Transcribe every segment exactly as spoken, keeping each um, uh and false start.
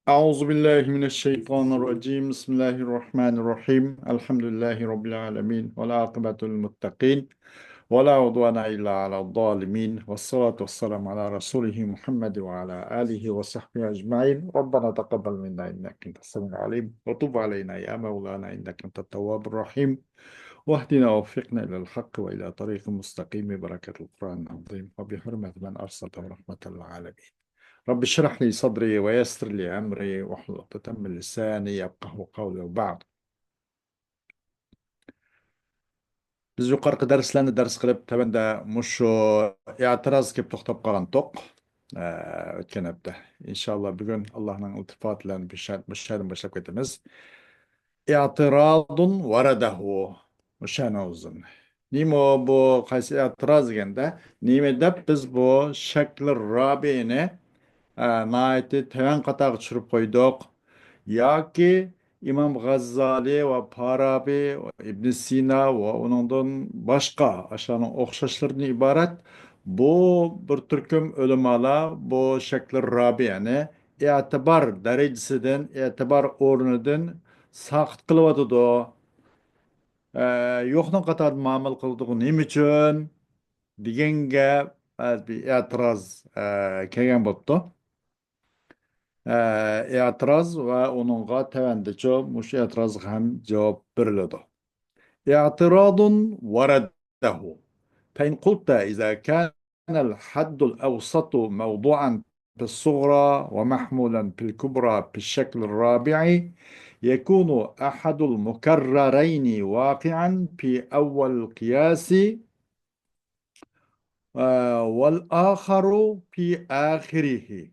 أعوذ بالله من الشيطان الرجيم. بسم الله الرحمن الرحيم. الحمد لله رب العالمين. والعاقبة للمتقين. ولا عدوان إلا على الظالمين. والصلاة والسلام على رسوله محمد وعلى آله وصحبه أجمعين. ربنا تقبل منا إنك أنت السميع العليم. وتب علينا يا مولانا إنك أنت التواب الرحيم. واهدنا ووفقنا إلى الحق وإلى طريق مستقيم ببركة القرآن العظيم وبحرمة من أرسلته رحمة للعالمين. رب اشرح لي صدري ويسر لي أمري واحلل عقدة من لساني يفقهوا قولي وبعد. بىز يۇقىرىقى دەرسلەرنى دەرس قىلىپ، تۆۋەندە مۇشۇ ئېتىراز كېلىپ توختاپ قالغانتۇق، ئە، ئۆتكەن ھەپتە. ئىنشاللا بۈگۈن ئاللاھنىڭ ئىلتىپاتى بىلەن بۇ شە-، مۇشۇ شەھەردىن باشلاپ كېتىمىز. اعتراض ورده. مۇشۇنىڭ ئۆزىدىن. نېمە بۇ، قايسى ئېتىراز دېگەندە، نېمە دەپ بىز بۇ شەكلى رابىئنى، ئە، ناھايىتى تۆۋەن قاتارغا چۈشۈرۈپ قويدۇق؟ ياكى ئىمام غاززالى ۋە پارابى، ئىبن سىنا ۋە ئۇنىڭدىن باشقا ئاشۇلارنىڭ ئوخشاشلىرىدىن ئىبارەت بۇ بىر تۈركۈم ئۆلىمالار بۇ شەكلى رابىئنى ئېتىبار دەرىجىسىدىن، ئېتىبار ئورنىدىن ساقىت قىلىۋاتىدۇ. ئە، يوقنىڭ قاتارىدا مۇئامىلە قىلىدىغۇ نېمە ئۈچۈن؟ دېگەنگە بەزى بىر ئېتىراز، ئە، كەلگەن بوپتۇ. ئە، ئېتىراز ۋە ئۇنىڭغا تۆۋەندىچۇ مۇشۇ ئېتىرازغا ھەم جاۋاب بېرىلىدۇ. اعتراض ورده. فإن قلت إذا كان الحد الأوسط موضوعا في الصغرى ومحمولا في الكبرى في الشكل الرابع، يكون أحد المكررين واقعا في أول القياس، آه، والآخر في آخره،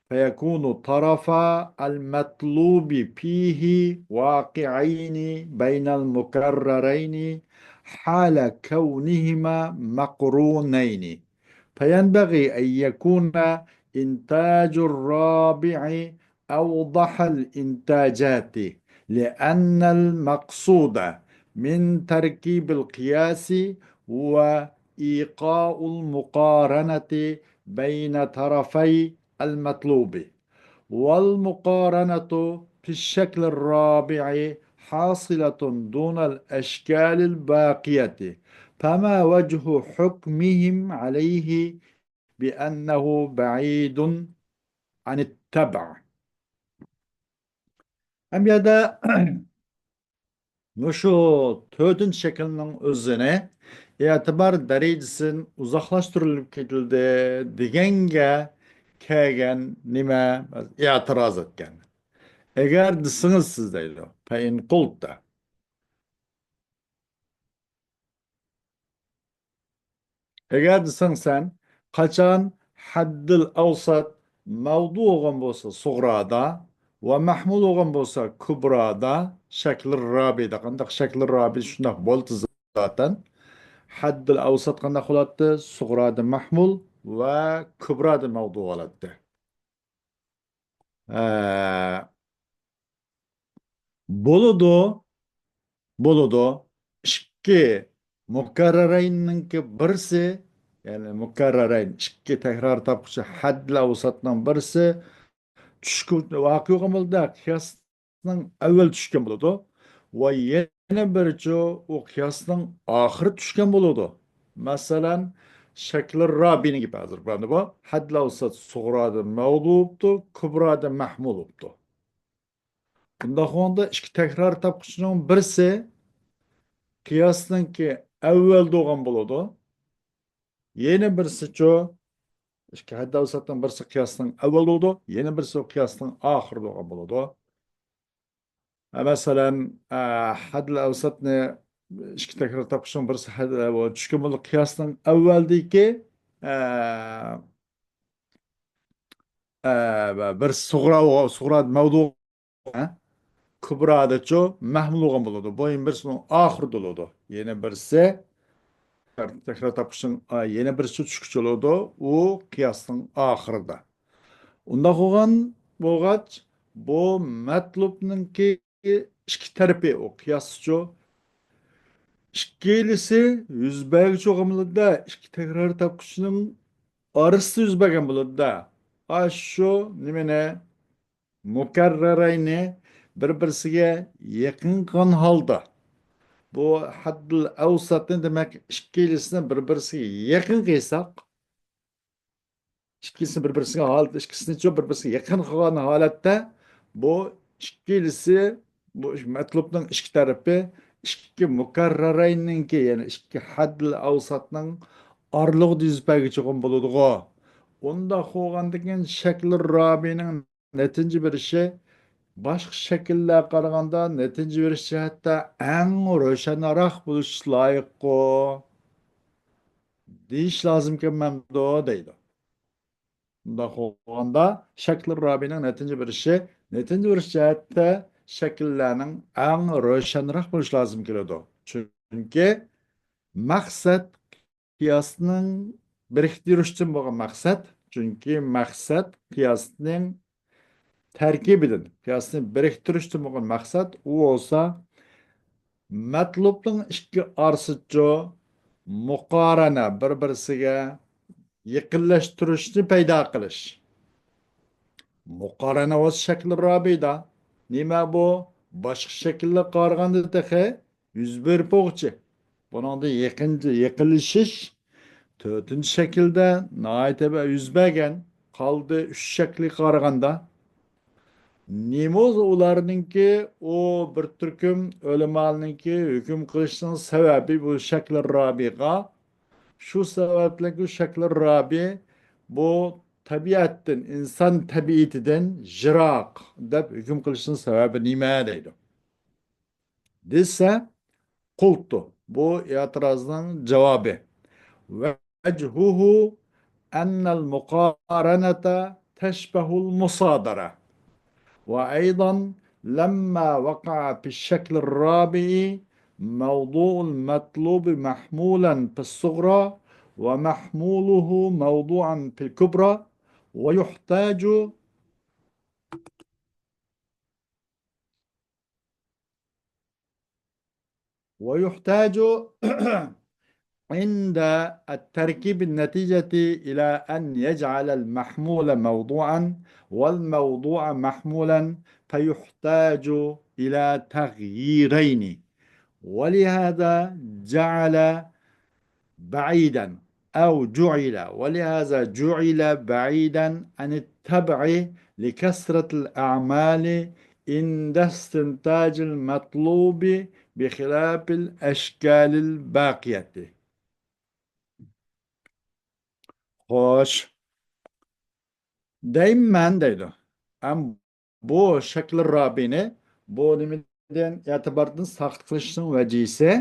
فيكون طرفا المطلوب فيه واقعين بين المكررين حال كونهما مقرونين، فينبغي أن يكون إنتاج الرابع أوضح الإنتاجات، لأن المقصود من تركيب القياس هو إيقاع المقارنة بين طرفي المطلوب، والمقارنة في الشكل الرابع حاصلة دون الأشكال الباقية، فما وجه حكمهم عليه بأنه بعيد عن الطبع؟ ئەم يەردە مۇشۇ تۆتىنچى شەكىلنىڭ ئۆزىنى ئېتىبار دەرىجىسىدىن ئۇزاقلاشتۇرۇلۇپ كېتىلدى دېگەنگە كەلگەن نېمە؟ ئېتىراز ئەتكەن. ئەگەر دېسىڭىز سىز دەيدۇ. فإن قلت. ئەگەر دېسەڭ سەن، قاچان ھەددىل ئەۋسەت مەۋدۇ بولغان بولسا سۇغرادا ۋە مەھمۇل بولغان بولسا كۇبرادا، شەكلى رابىدا، قانداق شەكلى رابى شۇنداق بولدى زاتەن. ھەددىل ئەۋسەت قانداق بولاتتى؟ سۇغرادا مەھمۇل ۋە كۇبرادا مەۋدۇ بولاتتى. ئە، بولىدۇ، بولىدۇ. ئىككى مۇكەررەرەيننىڭكى بىرسى، يەنى مۇكەررەرەين، ئىككى تەكرار تاپقۇچى ھەددىل ئەۋسەتنىڭ بىرسى چۈشكە ۋاقىئ بولغان بولىدۇ، قىياسنىڭ ئەۋۋەل چۈشكەن بولىدۇ. ۋە يەنە بىرىچۇ ئۇ قىياسنىڭ ئاخىرى چۈشكەن بولىدۇ. مەسىلەن، شەكلى رابىنىڭ گېپى ھازىر بۇ. ھەددىل ئەۋسەت سۇغرادا مەۋدۇ بوپتۇ، كۇبرادا مەھمۇل بوپتۇ. بۇنداق بولغاندا ئىككى تەكرار تاپقۇچىنىڭ بىرسى قىياسنىڭكى ئەۋۋەلدە بولغان بولىدۇ. يەنە بىرسىچۇ، ئىككى ھەددىل ئەۋسەتنىڭ بىرسى قىياسنىڭ ئەۋۋەلدە بولىدۇ، يەنە بىرسى قىياسنىڭ ئاخىرىدا بولغان بولىدۇ. ھە، مەسىلەن، ئە، ھەددىل ئەۋسەتنى ئىككى تەكرار تاپقۇچنىڭ بىرسى ھەد-، ئە، بۇ چۈشكەن بولىدۇ قىياسنىڭ ئەۋۋەلدىكى، ئە، ئە، بىر سۇغرا، سۇغرا مەۋدۇ ھە؟ كۇبرادىچۇ مەھمۇل بولغان بولىدۇ. بۇ يەنە بىرسىنىڭ ئاخىرىدا بولىدۇ. يەنە بىرسى تەكرار تاپقۇچنىڭ، ئا، يەنە بىرسى چۈشكۈچ بولىدۇ. ئۇ قىياسنىڭ ئاخىرىدا. ئۇنداق بولغان بولغاچ، بۇ مەتلۇبنىڭكى ئىككى تەرىپى ئۇ قىياسچۇ. ئىككىلىسى يۈز بەرگۈچى بولغان بولىدۇ-دە، ئىككى تەكرار تاپقۇچنىڭ ئارىسىدا يۈز بەرگەن بولىدۇ-دە. ئاشۇ نېمىنى مۇكەررەرەينى بىر-بىرسىگە يېقىن قىلغان ھالدا، بۇ ھەددىل ئەۋساتنى، دېمەك، ئىككىلىسىنى بىر-بىرسىگە يېقىن قىلساق، ئىككىلىسىنى بىر-بىرسىگە ھالەت، ئىككىسىنىچۇ بىر-بىرسىگە يېقىن قىلغان ھالەتتە، بۇ ئىككىلىسى، بۇ مەتلۇبنىڭ ئىككى تەرىپى ئىككى مۇكەررەرەينىڭكى، يەنى ئىككى ھەددىل ئەۋساتنىڭ ئارىلىقىدا يۈز بەرگۈچى بولىدىغۇ. ئۇنداق بولغاندىكىن شەكلى رابىنىڭ نەتىجە بېرىشى باشقا شەكىللەرگە قارىغاندا نەتىجە بېرىش جەھەتتە ئەڭ روشەنراق بولۇش لايىققۇ دېيىش لازىمكەنمەمدۇ دەيدۇ. بۇنداق بولغاندا شەكلى رابىنىڭ نەتىجە بېرىشى نەتىجە بېرىش جەھەتتە شەكىللەرنىڭ ئەڭ روشەنراق بولۇش لازىم كېلىدۇ. چۈنكى مەقسەت قىياسنىڭ بىرىكتۈرۈشتىن بولغان مەقسەت، چۈنكى مەقسەت قىياسنىڭ تەركىبىدىن، قىياسنى بىرىكتۈرۈشتىن بولغان مەقسەت، ئۇ بولسا مەتلۇبنىڭ ئىككى ئارىسىچۇ مۇقارەنە، بىر-بىرسىگە يېقىنلاشتۇرۇشنى پەيدا قىلىش. مۇقارەنە بولسا شەكلى رابىدا. نېمە بۇ؟ باشقا شەكىللەرگە قارىغاندا تېخى يۈز بېرىپ بولغۇچى. بۇنىڭدا يېقىن-، يېقىنلىشىش تۆتىنچى شەكىلدە ناھايىتى بە-، يۈز بەرگەن، قالدى ئۈچ شەكىلگە قارىغاندا. نېمە بولسا ئۇلارنىڭكى، ئۇ بىر تۈركۈم ئۆلىمالارنىڭكى ھۆكۈم قىلىشنىڭ سەۋەبى بۇ شەكلى رابىغا، شۇ سەۋەبلىك بۇ شەكلى رابى بۇ تەبىئەتتىن، ئىنسان تەبىئىتىدىن يىراق دەپ ھۆكۈم قىلىشنىڭ سەۋەبى نېمە دەيدۇ. دېسە، قۇلتۇ. بۇ ئېتىرازنىڭ جاۋابى. وجهه أن المقارنة تشبه المصادرة. وأيضا لما وقع في الشكل الرابع موضوع المطلوب محمولا في الصغرى ومحموله موضوعا في الكبرى ويحتاج ويحتاج عند التركيب النتيجة إلى أن يجعل المحمول موضوعا والموضوع محمولا، فيحتاج إلى تغييرين، ولهذا جعل بعيدا أو جعل، ولهذا جعل بعيدا عن الطبع لكثرة الأعمال عند استنتاج المطلوب بخلاف الأشكال الباقية. خوش. دەيمەن دەيدۇ. ئەم بۇ شەكلى رابىنى بۇ نېمىدىن ئېتىباردىن ساقىت قىلىشنىڭ ۋەجىسى،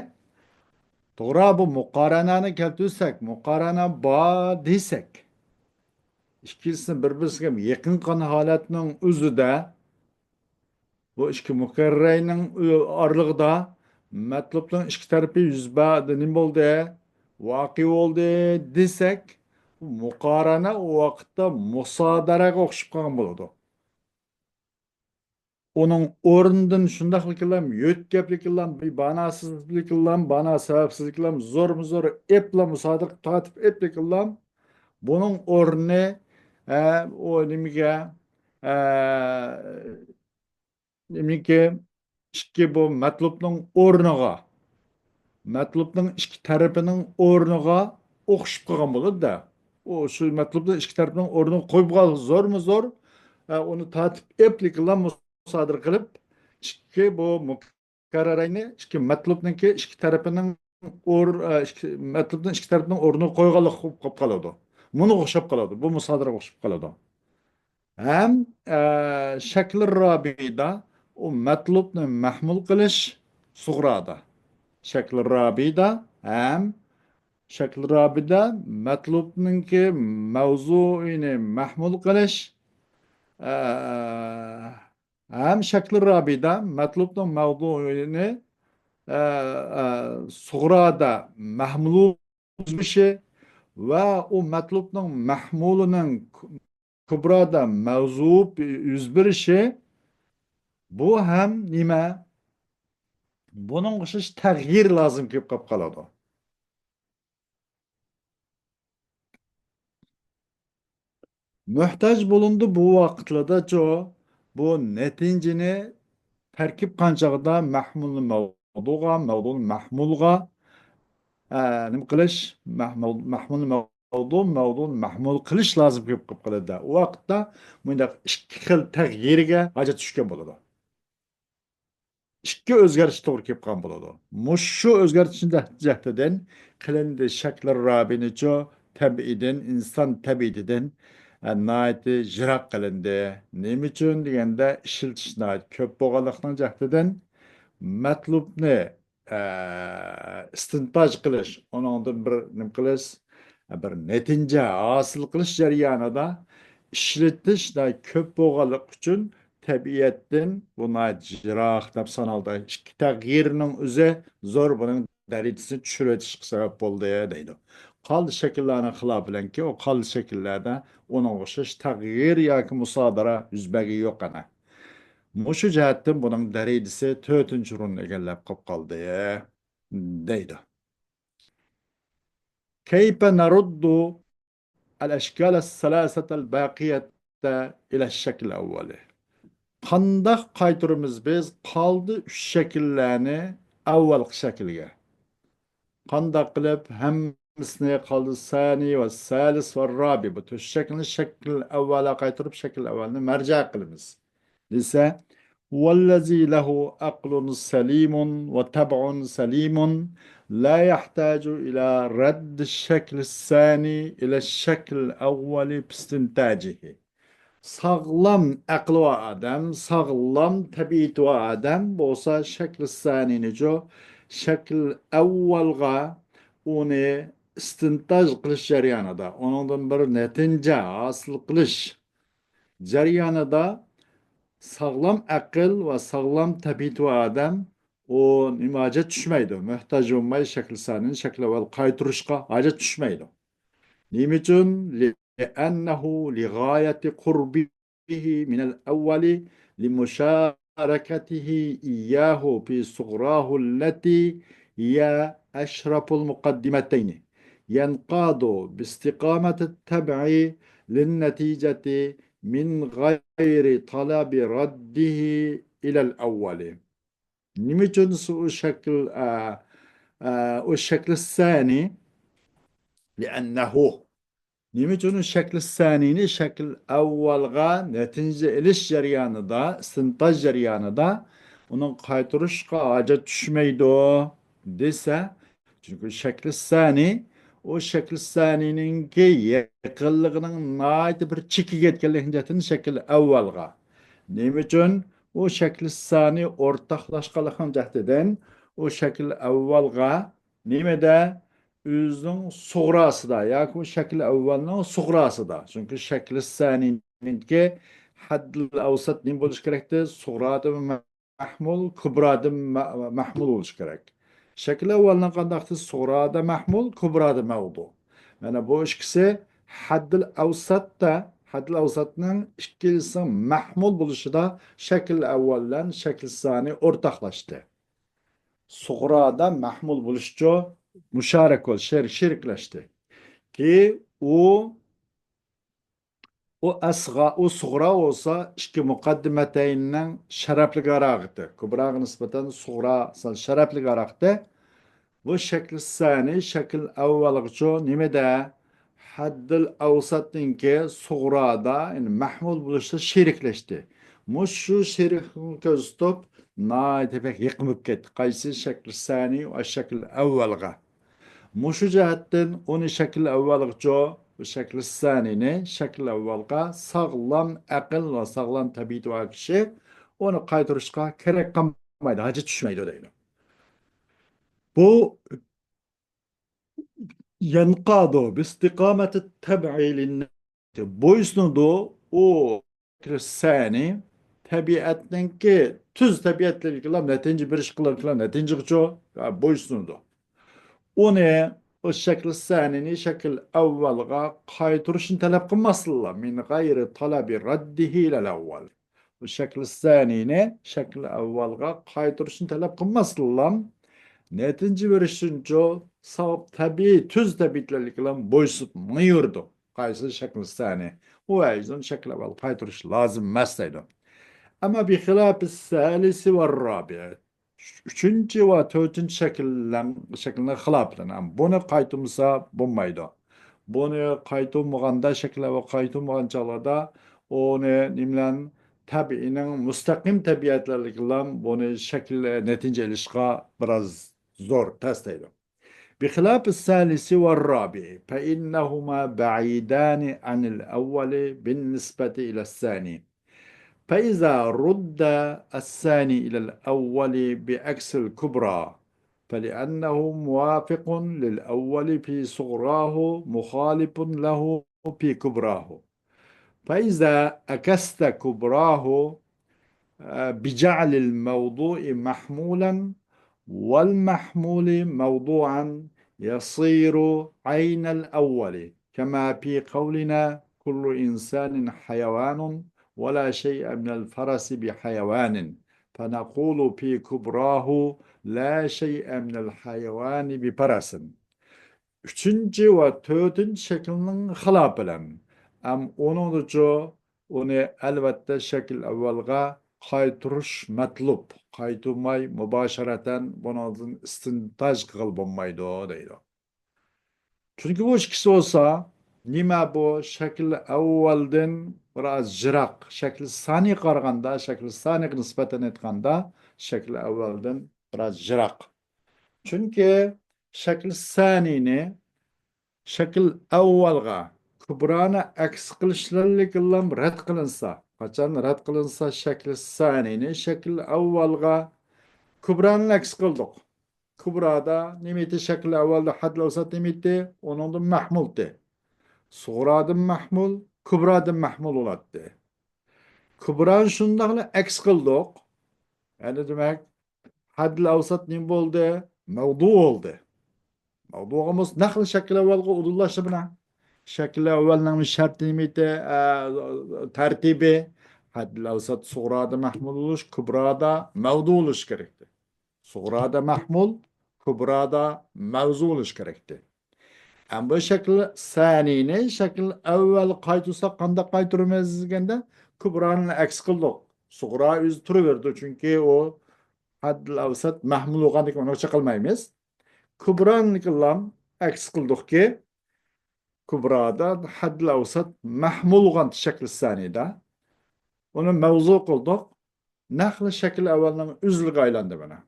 توغرا، بۇ مۇقارەنەنى كەلتۈرسەك، مۇقارەنە بار دېسەك، ئىككىلىسىنى بىر-بىرسىگە يېقىن قىلغان ھالەتنىڭ ئۆزىدە، بۇ ئىككى مۇكەررەرەينىڭ ئارىلىقىدا مەتلۇبنىڭ ئىككى تەرىپى يۈز بەردى، نېمە بولدى؟ ۋەقە بولدى دېسەك، مۇقارەنە ئۇ ۋاقىتتا مۇسادىرەگە ئوخشىشىپ قالغان بولىدۇ. ئۇنىڭ ئورنىدىن شۇنداقلىكىلام، يۆتكەپلىكىلام، بىر ماناسىزلىكىلام، مانا سەۋەبسىزلىكىلام، زورمۇ زور ئېپلا مۇسادىرە تارتىپ ئېپلىكىلام، بۇنىڭ ئورنى، ئە، ئۇ نېمىگە، ئە، نېمىكى، ئىككى بۇ مەتلۇبنىڭ ئورنىغا، مەتلۇبنىڭ ئىككى تەرىپىنىڭ ئورنىغا ئوخشىشىپ قالغان بولىدۇ-دە. ئۇ شۇ مەتلۇبنىڭ ئىككى تەرىپىنىڭ ئورنىغا قويۇپ قالسا زورمۇ زور، ئە، ئۇنى تارتىپ ئېپلىكىلا مۇسادىرە قىلىپ، ئىككى بۇ مۇكەررەرەينى ئىككى مەتلۇبنىڭكى ئىككى تەرىپىنىڭ ئور-، ئە، ئىككى، مەتلۇبنىڭ ئىككى تەرىپىنىڭ ئورنىغا قويغانلىق بولۇپ قېلىپ قالىدۇ. مۇنىغا ئوخشاپ قالىدۇ. بۇ مۇسادىرىگە ئوخشاپ قالىدۇ. ھەم، ئە، شەكلى رابىدا ئۇ مەتلۇبنى مەھمۇل قىلىش سۇغرادا. شەكلى رابىدا ھەم شەكلى رابىدا مەتلۇبنىڭكى مەۋزۇئىنى مەھمۇل قىلىش، ئە، ھەم شەكلى رابىدا مەتلۇبنىڭ مەۋزۇئىنى، ئە، ئە، سۇغرادا مەھمۇل بولۇشى ۋە ئۇ مەتلۇبنىڭ مەھمۇلىنىڭ كۇبرادا مەۋزۇ يۈز بېرىشى، بۇ ھەم نېمە؟ بۇنىڭغا ئوخشاش تەغيىر لازىم كېلىپ قېلىپ قالىدۇ. موھتاج بولۇندى بۇ ۋاقىتلىرىدىچۇ، بۇ نەتىجىنى تەركىب قىلغان چاغدا مەھمۇلنى مەۋزۇغا، مەۋزۇنى مەھمۇلغا، ئە، نېمە قىلىش؟ مەھمۇل، مەھمۇلنى مەۋزۇ، مەۋزۇنى مەھمۇل قىلىش لازىم كېلىپ قالىدۇ. ئۇ ۋاقىتتا مۇنداق ئىككى خىل تەغيىرگە ھاجەت چۈشكەن بولىدۇ. ئىككى ئۆزگەرتىش توغرا كېلىپ قالغان بولىدۇ. مۇشۇ ئۆزگەرتىشنىڭ جەھتىدىن قىلىندى شەكلى رابىنىچۇ تەبىئىدىن، ئىنسان تەبىئىتىدىن، ئە، ناھايىتى يىراق قىلىندى. نېمە ئۈچۈن دېگەندە، ئىشلىتىش ناھايىتى كۆپ بولغانلىقنىڭ جەھتىدىن مەتلۇبنى، ئە، ئىستىنتاج قىلىش، ئۇنىڭدىن بىر نېمە قىلىش، بىر نەتىجە ھاسىل قىلىش جەريانىدا ئىشلىتىش ناھايىتى كۆپ بولغانلىقى ئۈچۈن تەبىئەتتىن بۇ ناھايىتى يىراق دەپ سانالدى. ئىككى تەغيىرنىڭ ئۆزى زور بۇنىڭ دەرىجىسىنى چۈشۈرۈۋېتىشكە سەۋەب بولدى، دەيدۇ. قالدى شەكىللەرنىڭ خىلاپى بىلەنكى، ئۇ قالدى شەكىللەردە ئۇنىڭغا ئوخشاش تەغيىر ياكى مۇسادىرە يۈز بەرگىنى يوق ئەنە. مۇشۇ جەھەتتىن بۇنىڭ دەرىجىسى تۆتىنچى ئورۇننى ئىگىلەپ قېلىپ قالدى، دەيدۇ. كيف نرد الأشكال الثلاثة الباقية إلى الشكل الأول؟ قانداق قايتۇرىمىز بىز قالدى ئۈچ شەكىللەرنى ئەۋۋەلقى شەكىلگە؟ قانداق قىلىپ ھەممىسىنى قالدى سانى ۋە سالىس ۋە رابى، بۇ تۆت شەكىلنى شەكىل ئەۋۋەلگە قايتۇرۇپ، شەكىل ئەۋۋەلنى مەرجە قىلىمىز دېسە، والذي له عقل سليم وطبع سليم لا يحتاج إلى رد الشكل الثاني إلى الشكل الأول في استنتاجه. ساغلام ئەقلى بار ئادەم، ساغلام تەبىئىتى بار ئادەم بولسا شەكلى سانىينىچۇ، شەكىل ئەۋۋەلغا ئۇنى ئىستىنتاج قىلىش جەريانىدا، ئۇنىڭدىن بىر نەتىجە ھاسىل قىلىش جەريانىدا ساغلام ئەقىل ۋە ساغلام تەبىئىتى بار ئادەم ئۇ نېمە ھاجەت چۈشمەيدۇ، مۆھتاج بولماي شەكلى سانىينى شەكلى ئەۋۋەل قايتۇرۇشقا ھاجەت چۈشمەيدۇ. نېمە ئۈچۈن؟ لأنه لغاية قربه من الأول لمشاركته إياه في صغراه التي هي أشرف المقدمتين، ينقاد باستقامة الطبع للنتيجة من غير طلب رده إلى الأول. نېمە ئۈچۈن ئۇ شەكىل، ئە، ئە، ئۇ شەكلى سانىي؟ لأنه، نېمە ئۈچۈن ئۇ شەكلى سانىينى شەكىل ئەۋۋەلغا نەتىجە ئېلىش جەريانىدا، ئىستىنتاج جەريانىدا ئۇنىڭ قايتۇرۇشقا ھاجەت چۈشمەيدۇ دېسە، چۈنكى شەكلى سانىي، ئۇ شەكلى سانىينىڭكى يېقىنلىقىنىڭ ناھايىتى بىر چېكىگە يەتكەنلىكىنىڭ جەھەتتىن شەكىل ئەۋۋەلغا. نېمە ئۈچۈن؟ ئۇ شەكلى سانىي ئورتاقلاشقانلىقىنىڭ جەھىتىدىن ئۇ شەكىل ئەۋۋەلغا نېمىدە؟ ئۆزىنىڭ سۇغراسىدا ياكى ئۇ شەكلى ئەۋۋەلنىڭ سۇغراسىدا. چۈنكى شەكلى سانىينىڭكى ھەددىل ئەۋسەت نېمە بولۇشى كېرەكتى؟ سۇغرادىن مەھمۇل، كۇبرادىن مە-، مەھمۇل بولۇشى كېرەك. شەكلى ئەۋۋەلنىڭ قانداقتى؟ سۇغرادا مەھمۇل، كۇبرادا مەۋزۇ. مانا بۇ ئىككىسى ھەددىل ئەۋسەتتە، ھەددىل ئەۋسەتنىڭ ئىككىلىسىنىڭ مەھمۇل بولۇشىدا شەكلى ئەۋۋەل بىلەن شەكلى سانىي ئورتاقلاشتى. سۇغرادا مەھمۇل بولۇشچۇ مۇشارەك بول-، شېر-، شېرىكلەشتى. كى ئۇ، ئۇ ئەسغا، ئۇ سۇغرا بولسا ئىككى مۇقەددىمەتەيننىڭ شەرەپلىك ھاراقىتى، كۇبراغا نىسبەتەن سۇغرا سەل شەرەپلىك ھاراقىتى. بۇ شەكلى سانىي شەكىل ئەۋۋەلغىچۇ نېمىدە؟ ھەددىل ئەۋسەتنىڭكى سۇغرادا، يەنى مەھمۇل بولۇشتا شېرىكلەشتى. مۇشۇ شېرىكلىكنى كۆزىتىپ، ناھايىتى بەك يېقىن بولۇپ كەتتى. قايسى؟ شەكلى سانىي ۋە شەكلى ئەۋۋەلغا. مۇشۇ جەھەتتىن ئۇنى شەكلى ئەۋۋەلغىچۇ، بۇ شەكلى سانىينى شەكلى ئەۋۋەلغا ساغلام ئەقىل ۋە ساغلام تەبىئىتى بار كىشى ئۇنى قايتۇرۇشقا كېرەك قالمايدۇ، ھاجەت چۈشمەيدۇ دەيدۇ. بۇ يەنقادۇ بىستىقامەتى تەبئىلىن، بويسۇنىدۇ ئۇ سەنى تەبىئەتنىڭكى تۈز تەبىئەتلىرىگىلا نەتىجە بېرىش قىلىدىغان نەتىجىگىچۇ بويسۇنىدۇ. ئۇنى، ئۇ شەكلى سەنىنى شەكىل ئەۋۋەلغا قايتۇرۇشنى تەلەپ قىلماسلىقلا، من غير طلب رده إلى الأول. بۇ شەكلى سەنىنى شەكلى ئەۋۋەلغا قايتۇرۇشنى تەلەپ قىلماسلىقلا، نەتىجە بېرىش ئۈچۈنچۇ ساپ تەبىئىي، تۈز تەبىئەتلىرىگىلا بويسۇنۇپ مېڭىۋېرىدۇ. قايسى؟ شەكلى سەنى. ئۇ ھەرگىز شەكلى ئەۋۋەل قايتۇرۇش لازىم ئەمەس دەيدۇ. ئەمما بىخىلاپىس سالىسى ۋە رابىئ، ئۈچىنچى ۋە تۆتىنچى شەكىللەر، شەكىلنىڭ خىلاپىدىن، بۇنى قايتۇرمىسا بولمايدۇ. بۇنى قايتۇرمىغاندا، شەكىللەر ۋە قايتۇرمىغان چاغلاردا ئۇنى نېمە بىلەن، تەبىئىينىڭ مۇستەقىم تەبىئەتلىرىدىكىلا بۇنى شەكىل، نەتىجە ئېلىشقا بىراز زور، تەس دەيدۇ. بخلاف الثالث والرابع فإنهما بعيدان عن الأول بالنسبة إلى الثاني. فإذا رد الثاني إلى الأول بعكس الكبرى، فلأنه موافق للأول في صغراه مخالف له في كبراه. فإذا عكست كبراه، آه، بجعل الموضوع محمولا والمحمول موضوعا، يصير عين الأول، كما في قولنا: كل إنسان حيوان ولا شيء من الفرس بحيوان، فنقول في كبراه: لا شيء من الحيوان بفرس. ئۈچىنچى ۋە تۆتىنچى شەكىلنىڭ خىلاپى بىلەن. ئەم ئۇنىڭدىچۇ ئۇنى ئەلۋەتتە شەكىل ئەۋۋەلگە قايتۇرۇش مەتلۇب. قايتۇرماي مۇباشىرەتەن بۇنىڭدىن ئىستىنتاج قىلغىلى بولمايدۇ دەيدۇ. چۈنكى بۇ ئىككىسى بولسا، نېمە بۇ؟ شەكىل ئەۋۋەلدىن بىراز يىراق. شەكىل سانىي قارىغاندا، شەكىل سانىيغا نىسبەتەن ئېيتقاندا، شەكىل ئەۋۋەلدىن بىراز يىراق. چۈنكى شەكىل سانىينى شەكىل ئەۋۋەلغا كۇبرانى ئەكس قىلىشلىرىنىڭ رەت قىلىنسا، قاچان رەت قىلىنسا، شەكىل سانىينى شەكىل ئەۋۋەلغا كۇبرانى ئەكس قىلدۇق. كۇبرادا نېمە ئىدى؟ شەكىل ئەۋۋەلدە ھەددىل ئەۋسات نېمە ئىدى؟ ئۇنىڭدىن مەھمۇلتى. سۇغرادىن مەھمۇل، كۇبرادىن مەھمۇل بولاتتى. كۇبرانى شۇنداقلا ئەكس قىلدۇق. يەنى دېمەك، ھەددىل ئەۋسات نېمە بولدى؟ مەۋدۇ بولدى. مەۋدۇغا بولسا نەقلى شەكىل ئەۋۋەلگە ئۇدۇللاشتى بۇنى. شەكىل ئەۋۋەلنىڭ شەرتى نېمە ئىدى؟ ئە، تەرتىبى. ھەددىل ئەۋسات سۇغرادا مەھمۇل بولۇش، كۇبرادا مەۋدۇ بولۇش كېرەكتى. سۇغرادا مەھمۇل، كۇبرادا مەۋزۇ بولۇش كېرەكتى. ئەمما بۇ شەكىل سانىينى شەكىل ئەۋۋەل قايتۇرساق قانداق قايتۇرىمىز دېگەندە، كۇبرانى ئەكس قىلدۇق. سۇغرا ئۆزى تۇرۇۋېرىدۇ، چۈنكى ئۇ ھەددىل ئەۋسات مەھمۇل بولغاندىكىن ئۇنى چېقىلمايمىز. كۇبرانىكىلام ئەكس قىلدۇقكى، كۇبرادا ھەددىل ئەۋسات مەھمۇل بولغان شەكىل سانىيدا ئۇنى مەۋزۇ قىلدۇق. نەقلى شەكىل ئەۋۋەلنىڭ ئۆزلىرىگە ئايلاندى مانا.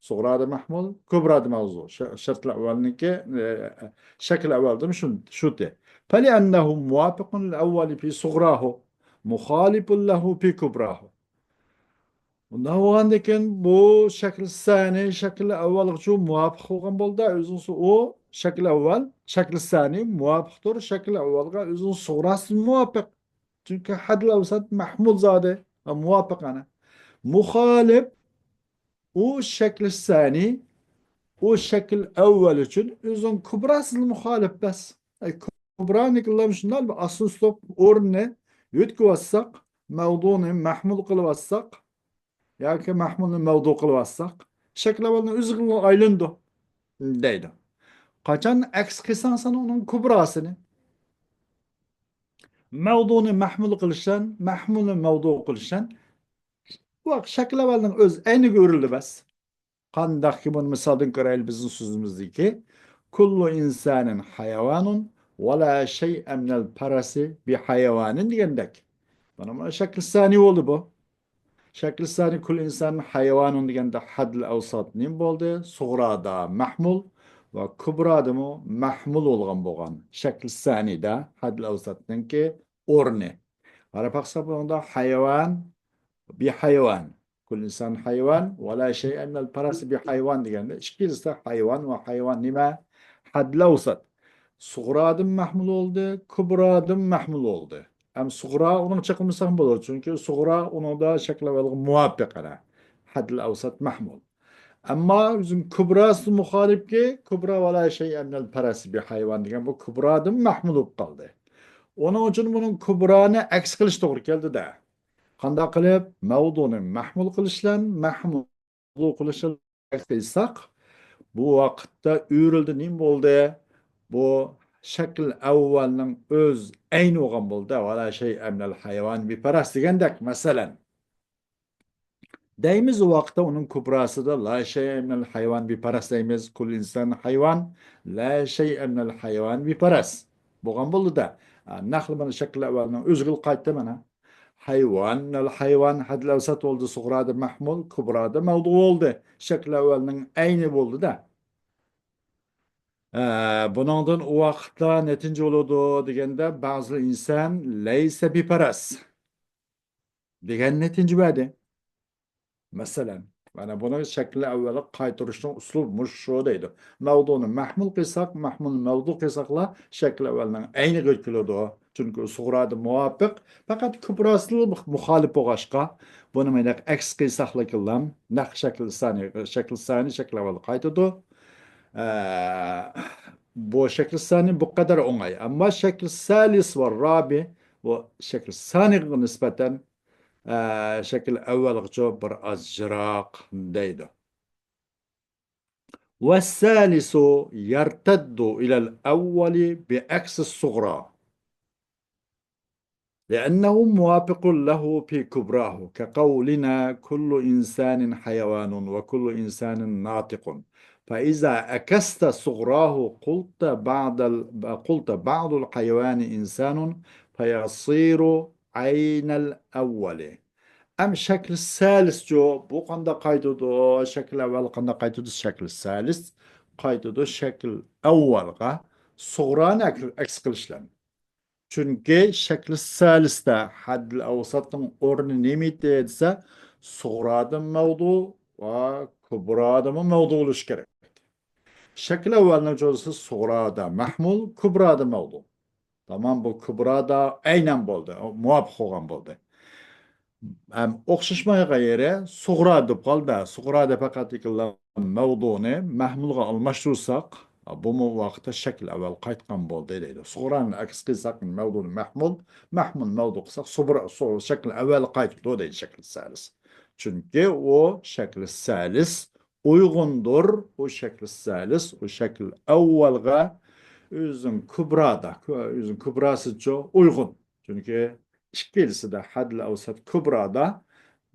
سۇغرادا مەھمۇل، كۇبرادا مەۋزۇ. شە-، شەرتلەر ئەۋۋەلنىڭكى، ئە، شەكىل ئەۋۋەلدىمۇ شۇ-، شۇتى. فلأنه موافق للأول في صغراه، مخالف له في كبراه. بۇنداق بولغاندىكىن بۇ شەكىل سانىي شەكىل ئەۋۋەلگىچۇ مۇۋاپىق بولغان بولدى. ئۆزىنىڭ ئۇ شەكىل ئەۋۋەل، شەكىل سانىي مۇۋاپىقتۇر شەكىل ئەۋۋەلگە ئۆزىنىڭ سۇغراسى مۇۋاپىق. چۈنكى ھەددىل ئەۋسات مەھمۇل زادى. ھە، مۇۋاپىق ئەنە. مۇخالىپ ئۇ شەكلى سانىي، ئۇ شەكىل ئەۋۋەل ئۈچۈن ئۆزىنىڭ كۇبراسىدىن مۇخالىپ بەس. ئەي، كۇبرانىكىلام شۇنداق بىر ئاسسىنى تۇتۇپ ئورنىنى يۆتكىۋاتساق، مەۋدۇنى مەھمۇل قىلىۋاتساق، ياكى مەھمۇلنى مەۋدۇ قىلىۋاتساق، شەكىل ئەۋۋەلنىڭ ئۆزىگە ئايلىنىدۇ، دەيدۇ. قاچان ئەكس قىلساڭ سەن ئۇنىڭ كۇبراسىنى، مەۋدۇنى مەھمۇل قىلىشسەن، مەھمۇلنى مەۋدۇ قىلىشسەن، بۇ شەكىل ئەۋۋەلنىڭ ئۆز ئەينىگە ئۆرۈلدى بەس. قانداقكى بۇنى مىسالدىن كۆرەيلى بىزنىڭ سۆزىمىزدىكى، كۇللۇ ئىنسانىن ھايۋانۇن ۋە لا شەيئە مىنەل پەرەسى بىھايۋانىن دېگەندەك. مانا، مانا شەكلى سانىي بولدى بۇ. شەكلى سانىي كۇللۇ ئىنسانىن ھايۋانۇن دېگەندە ھەددىل ئەۋسات نېمە بولدى؟ سۇغرادا مەھمۇل ۋە كۇبرادىمۇ مەھمۇل بولغان بولغان. شەكلى سانىيدا ھەددىل ئەۋساتنىڭكى ئورنى. قاراپ باقساق بۇنىڭدا ھايۋان، بىھايۋان. كۇللۇ ئىنسان ھايۋان، ۋە لا شەيئە مىنەل پەرەسى بىھايۋان دېگەندە، ئىككىلىسىدە ھايۋان ۋە ھايۋان نېمە؟ ھەددىل ئەۋسات. سۇغرادىن مەھمۇل بولدى، كۇبرادىن مەھمۇل بولدى. ئەم سۇغرا ئۇنىڭ چېقىلمىسا ھەم بولىدۇ، چۈنكى سۇغرا ئۇنىڭدا شەكلى ئەۋۋەلگە مۇۋاپىق ئەنە. ھەددىل ئەۋسات مەھمۇل. ئەمما بىزنىڭ كۇبراسى مۇخالىپكى، كۇبرا ۋە لا شەيئە مىنەل پەرەسى بىھايۋان دېگەن بۇ كۇبرادىن مەھمۇل بولۇپ قالدى. ئۇنىڭ ئۈچۈن بۇنىڭ كۇبرانى ئەكس قىلىش توغرا كەلدى-دە. قانداق قىلىپ؟ مەۋدۇنى مەھمۇل قىلىش بىلەن مەھمۇل قىلىش بىلەن ئەكس قىلساق، بۇ ۋاقىتتا ئۆرۈلدى نېمە بولدى؟ بۇ شەكىل ئەۋۋەلنىڭ ئۆز ئەينى بولغان بولدى. ۋە لا شەيئە مىنەل ھايۋان بىپەرەس دېگەندەك، مەسىلەن. دەيمىز، ئۇ ۋاقىتتا ئۇنىڭ كۇبراسىدا لا شەيئە مىنەل ھايۋان بىپەرەس دەيمىز. كۇللۇ ئىنسان ھايۋان، لا شەيئە مىنەل ھايۋان بىپەرەس. بولغان بولدى-دە. ئا، نەقلى مانا شەكىل ئەۋۋەلنىڭ ئۆزىگىلا قايتتى مانا. ھايۋان، مىنەل ھايۋان، ھەددىل ئەۋسەت بولدى، سۇغرادا مەھمۇل، كۇبرادا مەۋدۇ بولدى. شەكىل ئەۋۋەلنىڭ ئەينى بولدى-دە. ئە، بۇنىڭدىن ئۇ ۋاقىتتا نەتىجە بولىدۇ دېگەندە، بەزى ئىنسان لەيسە بىپەرەس دېگەن نەتىجە بەردى. مەسىلەن، مانا بۇنى شەكلى ئەۋۋەلگە قايتۇرۇشنىڭ ئۇسۇلى مۇشۇ دەيدۇ. مەۋدۇنى مەھمۇل قىلساق، مەھمۇلنى مەۋدۇ قىلساقلا، شەكلى ئەۋۋەلنىڭ ئەينىگە كېلىدۇ. چۈنكى سۇغرادا مۇۋاپىق، پەقەت كۇبراسىلا مۇخالىپ بولغاچقا، بۇنى مانداق ئەكس قىلساقلا كېلەم، نەق شەكلى سانى، شەكلى سانى شەكلى ئەۋۋەلگە قايتىدۇ. ئە، بۇ شەكلى سانى بۇ قەدەر ئوڭاي. ئەمما شەكلى سالىس ۋە رابى، بۇ شەكلى سانىغا نىسبەتەن، ئە، شەكلى ئەۋۋەلگىچە بىر ئاز يىراق دەيدۇ. والثالث يرتد إلى الأول بعكس الصغرى، لأنه موافق له في كبراه، كقولنا: كل إنسان حيوان وكل إنسان ناطق. فإذا عكست صغراه قلت بعض ال-، قلت بعض الحيوان إنسان، فيصير عين الأول. ئەم شەكلى سالىسچۇ؟ بۇ قانداق قايتىدۇ؟ شەكلى ئەۋۋەل قانداق قايتىدۇ؟ شەكلى سالىس قايتىدۇ شەكلى ئەۋۋەلگە، سۇغرانى ئەك-، ئەكس قىلىش بىلەن. چۈنكى شەكلى سالىستە ھەددىل ئەۋسەتنىڭ ئورنى نېمە ئىدى دېسە، سۇغرادىمۇ مەۋدۇ ۋە كۇبرادىمۇ مەۋدۇ بولۇشى كېرەك. شەكلى ئەۋۋەلنىڭ جوزىسى سۇغرادا مەھمۇل، كۇبرادا مەۋدۇ. تامام، بۇ كۇبرادا ئەينەن بولدى، مۇۋاپىق بولغان بولدى. ئەم، ئوخشاشمايدىغان يېرى سۇغرا دەپ قالدى. سۇغرادا پەقەت مەۋدۇنى مەھمۇلغا ئالماشتۇرساق، بۇمۇ ۋاقىتتا شەكىل ئەۋۋەل قايتقان بولدى دەيدۇ. سۇغرانى ئەكس قىلساق، مەۋدۇنى مەھمۇل، مەھمۇل مەۋدۇ قىلساق، سۇبرا، سۇ-، شەكىل ئەۋۋەل قايتىدۇ دەيدۇ شەكىل سالىس. چۈنكى ئۇ شەكىل سالىس ئۇيغۇندۇر، ئۇ شەكىل سالىس، ئۇ شەكىل ئەۋۋەلگە ئۆزىنىڭ كۇبرادا، كۇ-، ئۆزىنىڭ كۇبراسىچۇ ئۇيغۇن. چۈنكى ئىككىلىسىدە ھەددىل ئەۋسەت كۇبرادا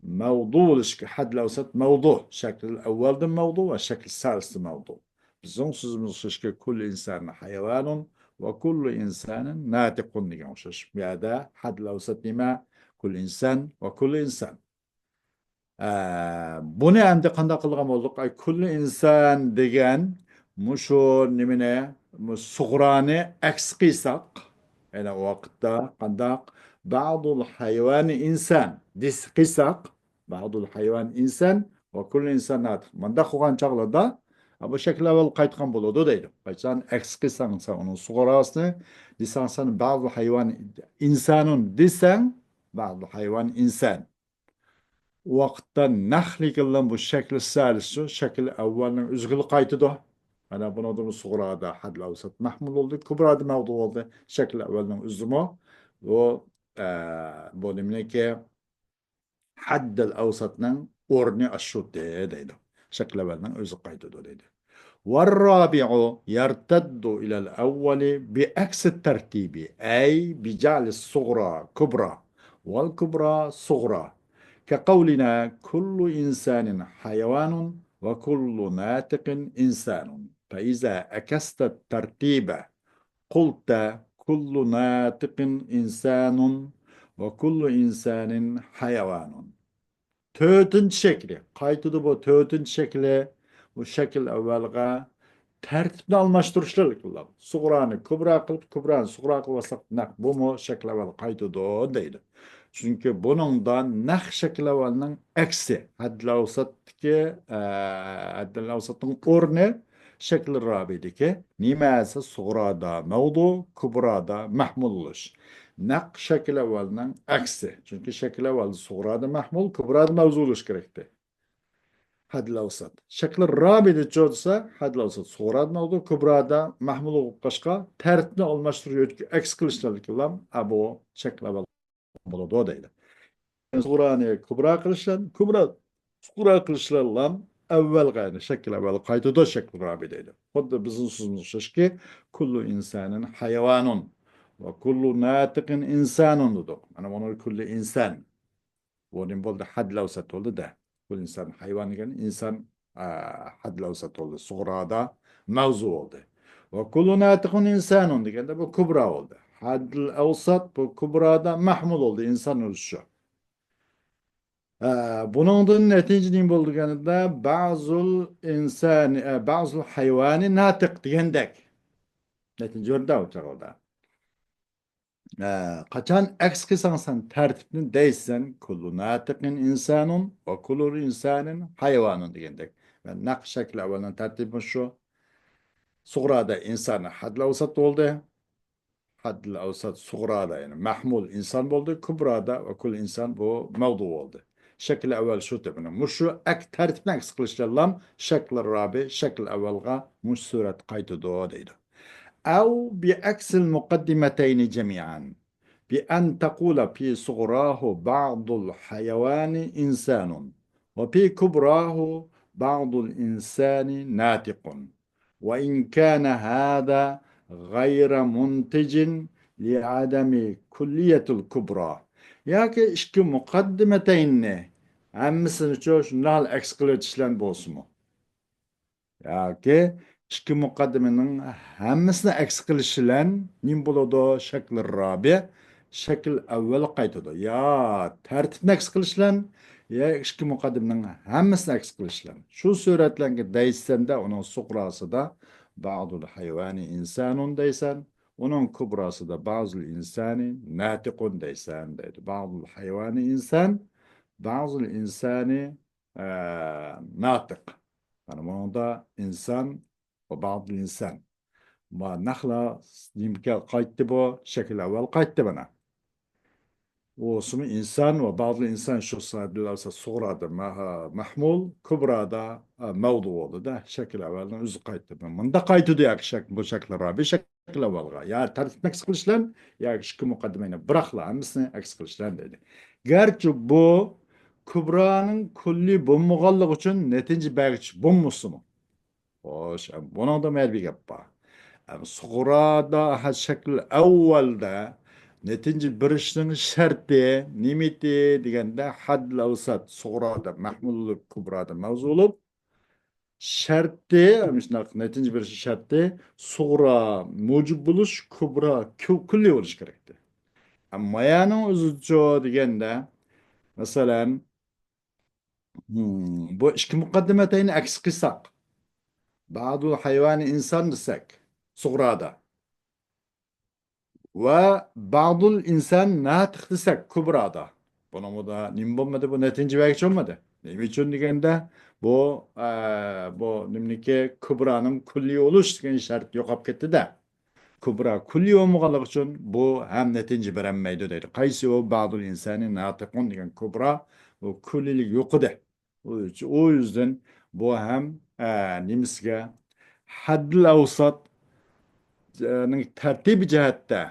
مەۋدۇ بولۇشى، ھەددىل ئەۋسەت مەۋدۇ، شەكىل ئەۋۋەلدە مەۋدۇ ۋە شەكىل سالىستا مەۋدۇ. بىزنىڭ سۆزىمىز ئوخشاشكى، كۇللۇ ئىنسانى ھايۋانۇن ۋە كۇللۇ ئىنسانىن ناتىقۇن دېگەن ئوخشاش. بۇ يەردە ھەددىل ئەۋسەت نېمە؟ كۇللۇ ئىنسان ۋە كۇللۇ ئىنسان. ئە، بۇنى ئەمدى قانداق قىلغان بولدۇق؟ ئاي، كۇللى ئىنسان دېگەن مۇشۇ نېمىنى، مۇ-، سۇغرانى ئەكس قىلساق، يەنى ئۇ ۋاقىتتا قانداق؟ بەئدۇل ھايۋانى ئىنسان دېس-، قىلساق، بەئدۇل ھايۋان ئىنسان ۋە كۇللى ئىنسان ناتىق. مۇنداق قىلغان چاغلاردا، ئا، بۇ شەكىل ئەۋۋەل قايتقان بولىدۇ دەيدۇ. قاچان ئەكس قىلساڭ سەن ئۇنىڭ سۇغراسىنى، دېسەڭ سەن بەئدۇل ھايۋان ئىنسانۇن دېسەڭ، بەئدۇل ھايۋان ئىنسان. ۋاقىتتا نەقلى قىلغان بۇ شەكلى سالىسچۇ، شەكلى ئەۋۋەلنىڭ ئۆزىگىلا قايتىدۇ. مانا بۇنىڭدىمۇ سۇغرادا ھەددىل ئەۋسەت مەھمۇل بولدى، كۇبرادا مەۋدۇ بولدى. شەكلى ئەۋۋەلنىڭ ئۆزىمۇ بۇ، ئە، بۇ نېمىنىڭكى؟ ھەددىل ئەۋسەتنىڭ ئورنى ئاشۇدى دەيدۇ. شەكلى ئەۋۋەلنىڭ ئۆزى قايتىدۇ دەيدۇ. والرابع يرتد إلى الأول بعكس الترتيب، أي بجعل الصغرى كبرى والكبرى صغرى، كقولنا: كل إنسان حيوان وكل ناطق إنسان. فإذا عكست الترتيب قلت: كل ناطق إنسان وكل إنسان حيوان. تۆتىنچى شەكلى. قايتىدۇ بۇ تۆتىنچى شەكلى. بۇ شەكىل ئەۋۋەلگە تەرتىپنى ئالماشتۇرۇشلار قىلىدۇ. سۇغرانى كۇبرا قىلىپ، كۇبرانى سۇغرا قىلىۋالساق، نەق بۇمۇ شەكىل ئەۋۋەلگە قايتىدۇ دەيدۇ. چۈنكى بۇنىڭدا نەق شەكىل ئەۋۋەلنىڭ ئەكسى، ھەددىل ئەۋسەتتىكى، ئە، ھەددىل ئەۋسەتنىڭ ئورنى شەكلى رابىدىكى نېمە دېسە سۇغرادا مەۋدۇ، كۇبرادا مەھمۇل بولۇش. نەق شەكلى ئەۋۋەلنىڭ ئەكسى. چۈنكى شەكلى ئەۋۋەل سۇغرادا مەھمۇل، كۇبرادا مەۋدۇ بولۇش كېرەكتى. ھەددىل ئەۋسەت. شەكلى رابىدىچۇ دېسە، ھەددىل ئەۋسەت سۇغرادا مەۋدۇ، كۇبرادا مەھمۇل بولۇپ قالغاچقا، تەرتىپنى ئالماشتۇرۇپ ئۆتكە-، ئەكس قىلىشتىن ئىللام، ئە، بۇ شەكلى ئەۋۋەل بولىدۇ دەيدۇ. سۇغرانى كۇبرا قىلىشلار، كۇبرا سۇغرا قىلىشلارلام ئەۋۋەلگە، يەنى شەكىل ئەۋۋەل قايتىدۇ، شەكىل رابى دەيدۇ. خۇددى بىزنىڭ سۆزىمىز ئوخشاشكى، كۇللۇ ئىنسانىن ھايۋانۇن ۋە كۇللۇ ناتىقىن ئىنسانۇن دېدۇق. مانا بۇنى كۇللى ئىنسان. بۇ نېمە بولدى؟ ھەددىل ئەۋسەت بولدى-دە. كل إنسان حيوان دېگەن ئىنسان، ئە، ھەددىل ئەۋسات بولدى، سۇغرادا مەۋزۇ بولدى. وكل ناطق إنسان دېگەندە بۇ كۇبرا بولدى. ھەددىل ئەۋسات بۇ كۇبرادا مەھمۇل بولدى، ئىنسان ئۆزى شۇ. ئە، بۇنىڭدىن نەتىجە نېمە بولدى دېگەندە، بعض الإنسان، ئە، بعض الحيوان ناطق دېگەندەك. نەتىجە كۆردى ئۇ چاغدا. ئە، قاچان ئەكس قىلساڭ سەن تەرتىپنى دەيسەن، كل ناطق إنسان وكل إنسان حيوان دېگەندەك. مەن نەق شەكىل ئەۋۋەلنىڭ تەرتىپى شۇ. سۇغرادا ئىنسان ھەددىل ئەۋسات بولدى. ھەددىل ئەۋسات سۇغرادا، يەنى مەھمۇل ئىنسان بولدى، كۇبرادا ۋە كۇل ئىنسان بۇ مەۋزۇ بولدى. شەكلى ئەۋۋەل شۇ تېپىنى. مۇشۇ ئەك تەرتىپنى ئەكس قىلىشلارلام شەكلى رابى، شەكلى ئەۋۋەلغا مۇشۇ سۈرەت قايتىدۇ دەيدۇ. أو بعكس المقدمتين جميعا، بأن تقول في صغراه بعض الحيوان إنسان، وفي كبراه بعض الإنسان ناطق. وإن كان هذا غير منتج لعدم كلية الكبرى. ياكى ئىككى مۇقەددىمەتەيننى ھەممىسىنىچۇ شۇنداق ئەكس قىلىۋېتىشلەن بولسىمۇ. ياكى ئىككى مۇقەددىمىنىڭ ھەممىسىنى ئەكس قىلىشلەن نېمە بولىدۇ؟ شەكلى رابىئ، شەكىل ئەۋۋەل قايتىدۇ. يا تەرتىپنى ئەكس قىلىشلەن، يا ئىككى مۇقەددىمىنىڭ ھەممىسىنى ئەكس قىلىشلەن. شۇ سۈرەتلەرگە دەيسەندە، ئۇنىڭ سۇغراسىدا بعض الحيوان إنسان دەيسەن، ئۇنىڭ كۇبراسىدا بعض الإنسان ناطق دەيسەن دەيدۇ. بعض الحيوان إنسان، بعض الإنسان، ئە، ناطق. يەنى بۇنىڭدا ئىنسان ۋە بعض الإنسان. ما نەقلا نېمىگە قايتتى بۇ؟ شەكىل ئەۋۋەل قايتتى مانا. ئۇسمۇ ئىنسان ۋە بعض الإنسان شۇ سادىلاسا سۇغرادا مە-، مەھمۇل، كۇبرادا، ئە، مەۋزۇ بولدى-دە. شەكىل ئەۋۋەلنىڭ ئۆزى قايتتى. مۇنداق قايتىدۇ ياكى شەك-، بۇ شەكىل رابىئ شەكىل ئەۋۋەلغا. يا تەرتىپنى ئەكس قىلىشلەن، يا ئىككى مۇقەددىمەنى بىراقلا ھەممىسىنى ئەكس قىلىشلەن دېدى. گەرچە بۇ كۇبرانىڭ كۈللى بولمىغانلىقى ئۈچۈن نەتىجە بەرگۈچى بولمىسىمۇ، خوش، بۇنىڭدا مەيلى بىر گەپ بار. ئەم، سۇغرادا ھە، شەكىل ئەۋۋەلدە نەتىجە بېرىشنىڭ شەرتى نېمىتى دېگەندە، ھەددىل ئەۋسات سۇغرادا مەھمۇللۇق كۇبرادا مەۋزۇ بولۇپ، شەرتى، مۇشۇنداق نەتىجە بېرىش شەرتى سۇغرا مۇجىب بولۇش، كۇبرا كۈ-، كۈللى بولۇش كېرەكتى. ئەمما يەنىڭ ئۆزىچۇ دېگەندە، مەسىلەن، مم، بۇ ئىككى مۇقەددىمەتەينى ئەكس قىلساق، بعض الحيوان إنسان دېسەك، سۇغرادا، ۋە بعض الإنسان ناطق دېسەك، كۇبرادا، بۇنىڭدا نېمە بولمىدى؟ بۇ نەتىجە بەرگۈچى بولمىدى. نېمە ئۈچۈن دېگەندە، بۇ، ئە، بۇ نېمىنىكى، كۇبرانىڭ كۈللى بولۇش دېگەن شەرت يوقاپ كەتتى-دە. كۇبرا كۈللى بولمىغانلىقى ئۈچۈن بۇ ھەم نەتىجە بېرەلمەيدۇ دەيدۇ. قايسى ئۇ؟ بعض الإنسان ناطق دېگەن كۇبرا، بۇ كۈللىلىك يوق ئىدى. ئۇ، ئۇ يۈزدىن بۇ ھەم، ئە، نېمىسىگە، ھەددىل ئەۋسات، ئە، نىڭ تەرتىپى جەھەتتە،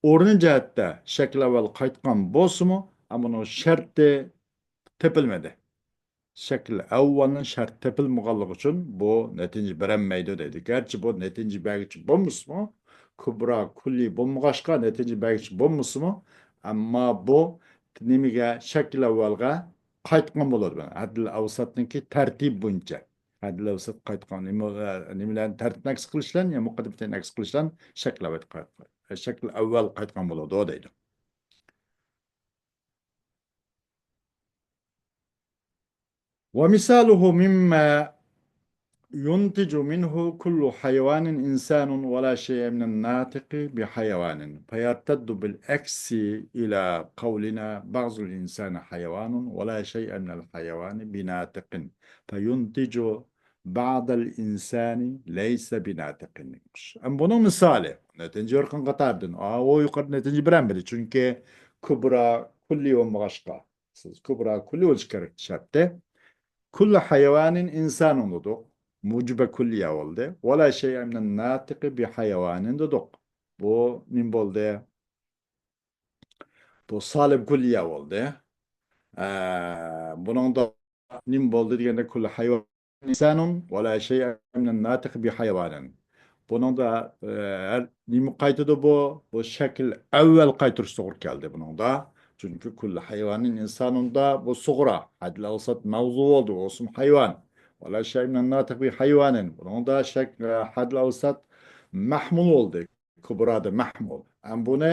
ئورنى جەھەتتە شەكىل ئەۋۋەل قايتقان بولسىمۇ، ئەمما ئۇنىڭ شەرتى تېپىلمىدى. شەكىل ئەۋۋەلنىڭ شەرتى تېپىلمىغانلىقى ئۈچۈن بۇ نەتىجە بېرەلمەيدۇ دەيدۇ. گەرچە بۇ نەتىجە بەرگۈچى بولمىسىمۇ، كۇبرا كۈللى بولمىغاچقا نەتىجە بەرگۈچى بولمىسىمۇ، ئەمما بۇ نېمىگە، شەكىل ئەۋۋەلگە قايتقان بولىدۇ. ھەددىل ئەۋساتنىڭكى تەرتىپ بويىچە. ھەددىل ئەۋسات قايتقان نېمە، نېمىلەرنى تەرتىپنى ئەكس قىلىشلان يا مۇقەددىمىتىنى ئەكس قىلىشلان شەكىل ئەۋۋەل قايت-، شەكىل ئەۋۋەل قايتقان بولىدۇ دەيدۇ. ومثاله مما ينتج منه كل حيوان إنسان ولا شيء من الناطق بحيوان، فيرتد بالعكس إلى قولنا بعض الإنسان حيوان ولا شيء من الحيوان بناطق، فينتج بعض الإنسان ليس بناطق. ئەمما بۇنىڭ مىسالى، نەتىجە يورقىن قاتاردىن. ئا، ئۇ يۇقىرىدا نەتىجە بېرەلمىدى، چۈنكى كۇبرا كۈللى بولمىغاچقا. سىز كۇبرا كۈللى بولۇشى كېرەك شەرتتە. كل حيوان إنسان دېدۇق. مۇجىبە كۈللىيە بولدى. ولا شيء من الناطق بحيوان دېدۇق. بۇ نېمە بولدى؟ بۇ سالىب كۈللىيە بولدى. ئە، بۇنىڭدا نېمە بولدى دېگەندە، كل حيوان إنسان ولا شيء من الناطق بحيوان. بۇنىڭدا، ئە، ھەر نېمە قايتىدۇ بۇ؟ بۇ شەكىل ئەۋۋەل قايتۇرۇش توغرا كەلدى بۇنىڭدا. چۈنكى كۇللۇ ھايۋانىن ئىنسانۇندا بۇ سۇغرا، ھەددىل ئەۋسەت مەۋزۇ بولدى، ئۇ ئوسۇم ھايۋان. ۋەلا شەيئۇن مىنەن ناتىق بى ھايۋانىن. بۇنىڭدا شەك، ھەددىل ئەۋسەت مەھمۇل بولدى. كۇبرادا مەھمۇل. ئەم بۇنى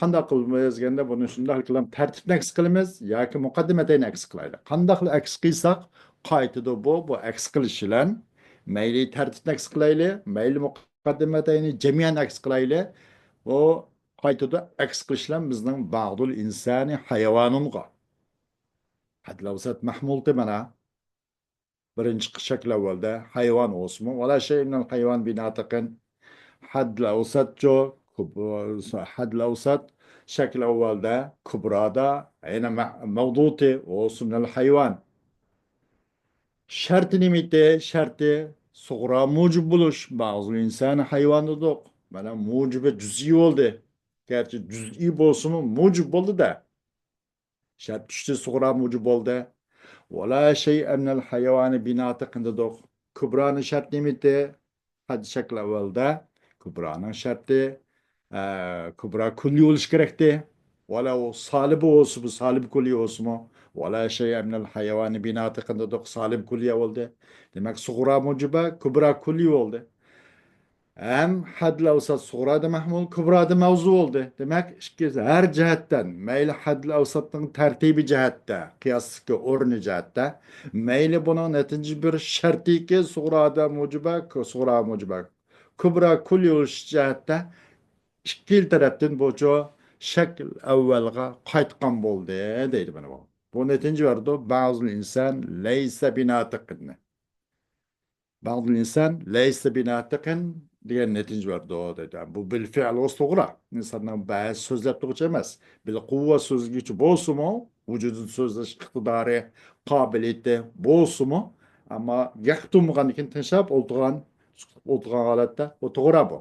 قانداق قىلىمىز دېگەندە، بۇنى شۇنداق قىلىپ تەرتىپنى ئەكس قىلىمىز ياكى مۇقەددىمەتەينى ئەكس قىلايلى. قانداقلا ئەكس قىلساق، قايتىدۇ بۇ، بۇ ئەكس قىلىش بىلەن مەيلى تەرتىپنى ئەكس قىلايلى، مەيلى مۇقەددىمەتەينى جەمئىيەن ئەكس قىلايلى، بۇ قايتىدۇ ئەكس قىلىش بىلەن بىزنىڭ باغدۇل ئىنسانى ھايۋانۇنغا. ھەددىل ئەۋسەت مەھمۇلتى مانا. بىرىنچى شەكىل ئەۋۋەلدە ھايۋان ئوسمۇ. ۋەلا شەيئۇن مىنەل ھايۋان بىناتىقىن. ھەددىل ئەۋسەتچۇ، كۇب-، ھەددىل ئەۋسەت شەكىل ئەۋۋەلدە، كۇبرادا، يەنە مە-، مەۋدۇتى ئوسمۇ مىنەل ھايۋان. شەرتى نېمىتى؟ شەرتى سۇغرا مۇجىب بولۇش. باغدۇل ئىنسانى ھايۋان دېدۇق. مانا مۇجىبى جۈزئىي بولدى. گەرچە جۈزئىي بولسىمۇ مۇجىب بولدى-دە. شەرت چۈشتى، سۇغرا مۇجىب بولدى. ۋەلا شەيئۇن مىنەل ھايۋانى بىناتىقىن دېدۇق. كۇبرانىڭ شەرتى نېمىتى؟ ھەددى شەكىل ئەۋۋەلدە كۇبرانىڭ شەرتى، ئە، كۇبرا كۇللىي بولۇشى كېرەكتى. ۋەلەۋ سالىبى بولسىمۇ، سالىب كۇللىي بولسىمۇ، ۋەلا شەيئۇن مىنەل ھايۋانى بىناتىقىن دېدۇق، سالىب كۇللىي بولدى. دېمەك، سۇغرا مۇجىبە، كۇبرا كۇللىي بولدى. ھەم ھەددىل ئەۋسەت سۇغرادا مەھمۇل، كۇبرادا مەۋزۇ بولدى. دېمەك، ئىككىسى ھەر جەھەتتىن، مەيلى ھەددىل ئەۋسەتنىڭ تەرتىبى جەھەتتە، قىياستىكى ئورنى جەھەتتە، مەيلى بۇنىڭ نەتىجە بېرىش شەرتىكى سۇغرادا مۇجىبە، كۇ-، سۇغرا مۇجىبە، كۇبرا كۇللىي بولۇش جەھەتتە ئىككىلا تەرەپتىن بۇچۇ شەكىل ئەۋۋەلغا قايتقان بولدى دەيدۇ مانا بۇ. بۇ نەتىجە بەردى، باغدۇل ئىنسان لەيسە بىناتىقىن. باغدۇل ئىنسان لەيسە بىناتىقىن دېگەن نەتىجە بەردى دەيدۇ. بۇ بىل فېئىل سۇغرا. ئىنساننىڭ بەزى سۆزلەپ تۇرغۇچى ئەمەس. بىل قۇۋۋە سۆزلىگۈچى بولسىمۇ، ۋۇجۇدىدا سۆزلەش ئىقتىدارى، قابىلىيىتى بولسىمۇ، ئەمما گەپ تۇرمىغاندىن كېيىن تىڭشاپ ئولتۇرغان، سۈكۈت ئولتۇرغان ھالەتتە، بۇ توغرا بۇ.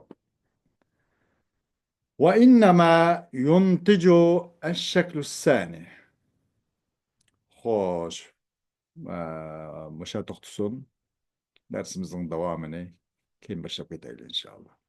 ۋە ئىننەما يۇنتىجۇ ئەششەكلۇ سانى. خوش. ئە، مۇشۇ توختىسۇن. دەرسىمىزنىڭ داۋامىنى كېيىن باشلاپ كېتەيلى، ئىنشائاللا.